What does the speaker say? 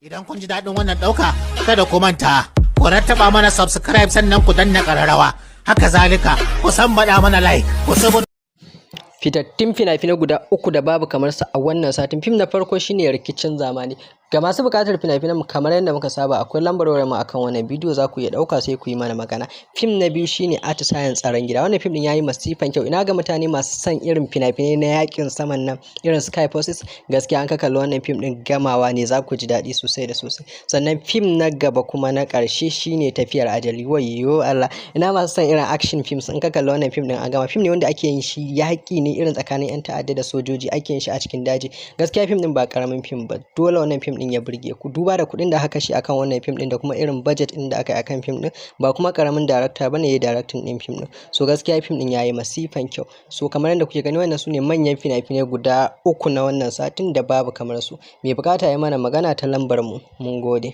Idan kun ji daɗin wannan ɗauka, kada ku manta, ku rattaba mana subscribe, sannan ku danna ƙararrawa. Haka zalika, ku san baɗa mana like, ku saboda Fitattun fina-finai guda uku da babu kamar sa a wannan satin. Fim na farko shine Rikicin Zamani. Ga masu buƙatar fina-finan, kamar yadda muka saba, akwai lambar wayar mu akan wannan bidiyo, za ku iya ɗauka sai ku yi mana magana. Fim na biyu shine Atisayen Tsaron Gida. Wannan fim din yayi masifan kyau. Ina ga mutane masu son irin fina-finai na yakin saman nan, irin Sky Forces, gaskiya an ka kalli wannan fim din, gamawa ne, za ku ji daɗi sosai da sosai. Sannan fim na gaba kuma na ƙarshe shine Tafiyar Ajali. Wayyo Allah, ina masu son irin action films, in ka kalli wannan fim din an gama. Fim ne wanda ake yin shi, yaƙi ne irin tsakanin 'yan ta'adda da sojoji, ake yin shi a cikin daji. Gaskiya fim din ba karamin fim ba, dole wannan fim din ya burge ku, duba da kuɗin da aka shi akan wannan fim din da kuma irin budget din da aka yi akan fim din. Ba kuma karamin director bane ya directing din fim din. So gaskiya fim din yayi masifan kyau. So kamar yadda kuke gani, wannan sune manyan fina-finai guda uku na wannan satin da babu kamar su. Mai bukata ya mana magana ta lambar mu. Mun gode.